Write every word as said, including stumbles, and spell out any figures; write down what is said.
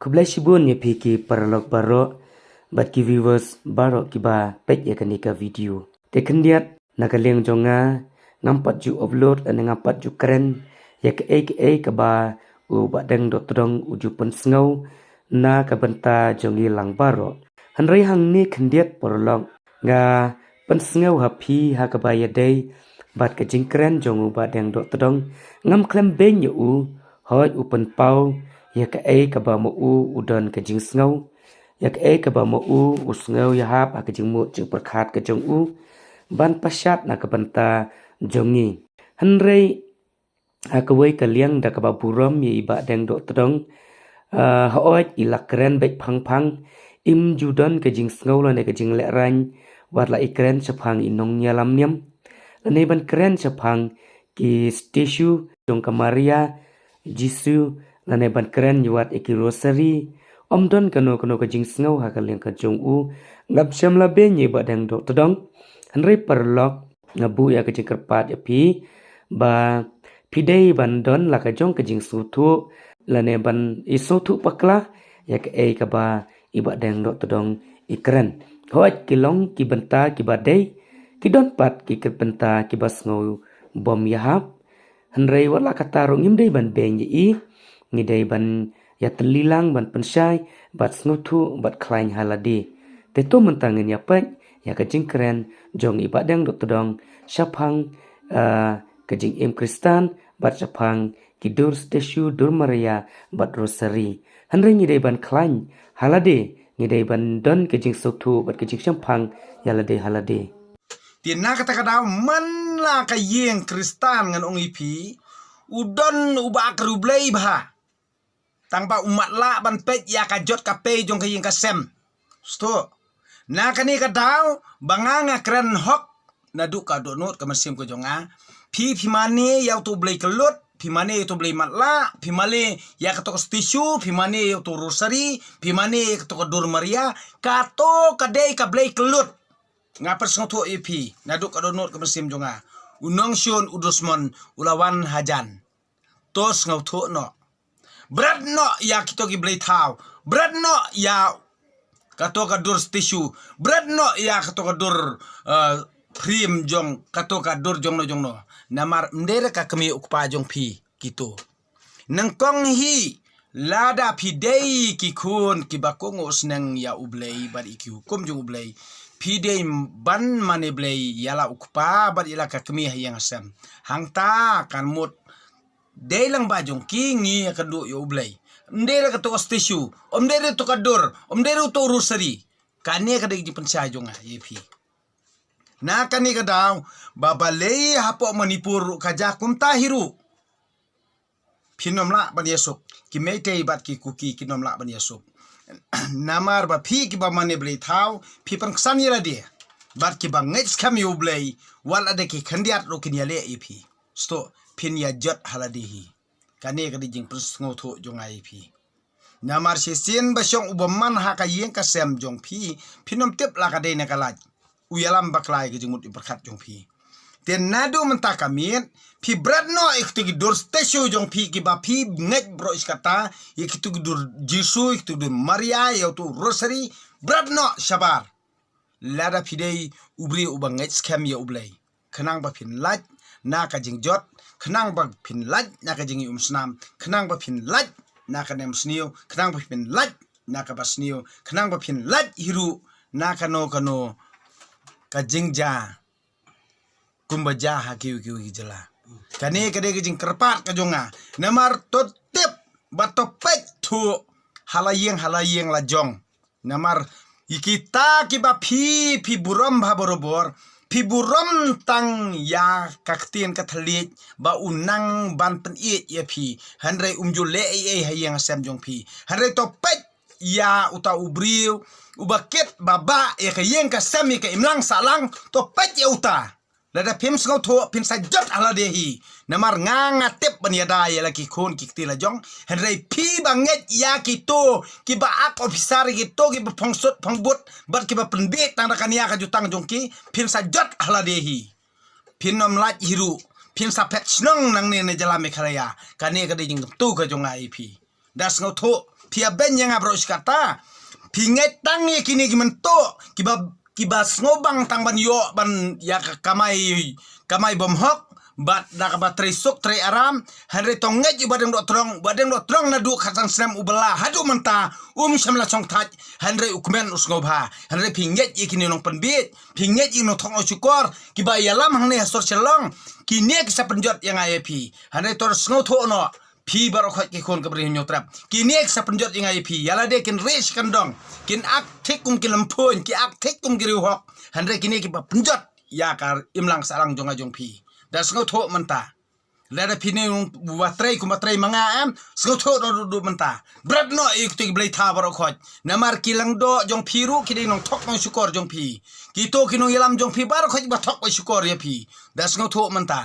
Khublei shibun ïa phi ki paralok baroh bad ki viewers baroh kiba peit ïa kane ka video. Te khyndiat na ka liang jong nga ngam pat ju upload lane ngam pat ju kren ïa kaei kaei kaba u Bah Deng Dohtdong u ju pynsngew na ka bynta jong ngi lang baroh. Hynrei hangne khyndiat paralok nga pynsngew ha phi ha kaba ïadei bad ka jingkren jong u Bah Deng Dohtdong. Ngam khlem beiñ ïa u, hooid u pynpaw ïa kaei kaba ma u u don ka jingsngew, ïa kaei kaba ma u u sngew ïahap ha ka jingmut jingpyrkhat ka jong u ban pashat na ka bynta jong ngi. Hynrei ha kawei ka liang da kaba burom ïa i Bah Deng Dohtdong, ah, hooid i la kren beit phang phang, im ju don ka jingsngew lane ka jinglehrain wat la i kren shaphang i nongïalam niam lane ban kren shaphang ki statue jong ka Maria, Jisu, lane ban kren ïa wat ïa ki rosary. Ym don kano kano ka jingsngew ha ka liang ka jong u. Ngam shym la beiñ ïa i Bah Deng Dohtdong. Hynrei paralok, nga buh ïa ka jingkyrpad ïa phi ba phi dei ban don la ka jong ka jingsngewthuh lane ban i sngewthuh bakla ïa kaei kaba i Bah Deng Dohtdong i kren. Hooid ki long ki bynta kiba dei, ki don pat ki bynta kiba sngew bym ïahap. Hynrei wat la katta ruh ngim dei ban beiñ ïa i, ngi dei ban ïatylli lang ban pynshai bad sngewthuh bad khlaiñ ha lade. Te to mynta ngin ïa peit ïa ka jingkren jong i Bah Deng Dohtdong shaphang, ah, ka jingim Khristan bad shaphang ki dur statue, dur Maria bad rosary. Hynrei ngi dei ban khlaiñ ha lade, ngi dei ban don ka jingsngewthuh bad ka jingshemphang ïa lade ha lade. Te na kata ka daw man la ka ïing Khristan ngan ong ïa phi, u don uba akor U Blei bha. Tang ba u mat lah ban peit ïa ka jot ka pei jong ka ïing ka sem. Sngewthuh. Na kane ka daw ba nga nga kren hok naduh ka dohnud ka mynsiem ka jong nga. Phi phi mane ïa uto U Blei kyllut, phi mane ïa uto U Blei matlah, phi mane ïa kato ka statue, phi mane ïa uto rosary, phi mane ïa kato ka dur Maria, kato ka dei ka blei kyllut. Nga pynsngewthuh ïa phi naduh ka dohnud ka mynsiem jong nga. U nongshun u dusmon u la wan hajan. To sngewthuh noh. Bret noh ïa kito ki blei thaw. Bret noh ïa kato ka dur statue. Bret noh ïa kato ka dur, eh, frame jong kato ka dur jongno jongno. Namar ym dei re ka kmie u kpa jong phi kito. Nyngkong hi, lada phi dei ki khun kiba kohnguh sneng ïa U Blei bad ïa ki hukum jong U Blei, phi dei ban mane blei ïa la u kpa bad ïa la ka kmie ha ïing ha sem. Hangta kan mut dei lang ba jong ki ngi ïa kynduh ïa U Blei. Ym dei re kato ka statue, ym dei re to ka dur, ym dei re to rosary. Kane ka dei ka jingpynshai jong nga ïa phi. Na kane ka daw ba balei hapoh Manipur ruh ka jia kumta hi ruh. Phin ym lah ban ïasuk. Ki Meitei bad ki Kuki kin ym lah ban ïasuk. Namar ba phi kiba mane blei thaw, phi pynksan ïa lade. Bad kiba ngeit skhem ïa U Blei, wat la da ki khyndiat ruh kin ïaleh ïa phi. Sngewthuh, phin ïa jot ha lade hi. Kane ka dei jingpynsngewthuh jong nga ïa phi. Namar shisien ba shong u bymman ha ka ïing ka sem jong phi, phin ym tip la ka dei na ka lait. U ïalam bakla ïa ka jingmut jingpyrkhat jong phi. Te naduh mynta ka miet, phi bret noh ïa kito ki dur statue jong phi kiba phi ngeit baroh shi katta, ïa kito ki dur Jisu, ïa kito ki dur Maria, ïa uto u rosary, bret noh shabar. Lada phi dei u briew uba ngeit skhem ïa U Blei. Khnang ba phin lait na ka jingjot, khnang ba phin lait na ka jingïaumsnam, khnang ba phin lait na ka nemsniew, khnang ba phin lait na kaba sniew, khnang ba phin lait hi ruh na kano kano ka jingjia kumba jia ha kiwei kiwei ki jylla. Kane ka dei ka jingkyrpad ka jong nga. Namar to tip bad to peit thuh ha la ïing ha la ïing la jong. Namar ïa kita kiba phi, phi burom bha barabor, phi burom tang ïa ka ktien ka thylliej ba u nang ban pynïeit ïa phi. Hynrei um ju leh ei ei ha ïing ha sem jong phi. Hynrei to peit ïa uta u briew uba kit ba bah ïa ka ïing ka sem, ïa ka imlang sahlang, to peit ïa uta. Lada phim sngewthuh, phin sa jot ha lade hi. Namar nga nga tip ban ïada ïa la ki khun ki kti la jong. Hynrei phi ba ngeit ïa kito kiba ak ophisar, ïa kito kiba phong suit phong boot bad kiba pynbiej tang da ka nia ka jutang jong ki, phin sa jot ha lade hi. Phin ym lait hi ruh. Phin sa phet shnong nangne na jylla Meghalaya. Kane ka dei jingkyntu ka jong nga ïa phi. Da sngewthuh, Phi ïa beiñ ïa nga baroh shi katta. Phi ngeit tang ïa kine ki mynta kiba, kiba sngewbang tang ban ïoh ban ïa ka kamai, kamai bymhok bad da kaba trei suk trei aram. Hynrei to ngeit ïa u Bah Deng Dohtdong, Bah Deng Dohtdong naduh khatsan snem u bylla haduh mynta um shym la shong thait. Hynrei u kmen u sngewbha. Hynrei phi ngeit ïa kine nongpynbiej, phi ngeit ïa nongthok nongshukor kiba ïalam hangne ha sor Shillong. Kine ki sa pynjot ïa nga ïa phi. Hynrei to sngewthuh noh phi baroh khoit ki khun ka Bri Hynñiewtrep. Kine ki sa pynjot ïa nga ïa phi. Ïa lade kin rieh shi kyndong, kin ak thik kum ki lymphun, ki ak thik kum ki riewhok. Hynrei kine kiba pynjot ïa ka imlang sahlang jong nga jong phi. Da sngewthuh mynta. Lada phi ne u ba trei kum ba trei ma nga, em, sngewthuh noh duh duh mynta. Bret noh ïa kito ki blei thaw baroh khoit. Namar ki lyngdoh jong phi ruh ki dei nongthok nongshukor jong phi. Kito ki nongïalam jong phi baroh khoit ba thok ba shukor ïa phi. Da sngewthuh mynta.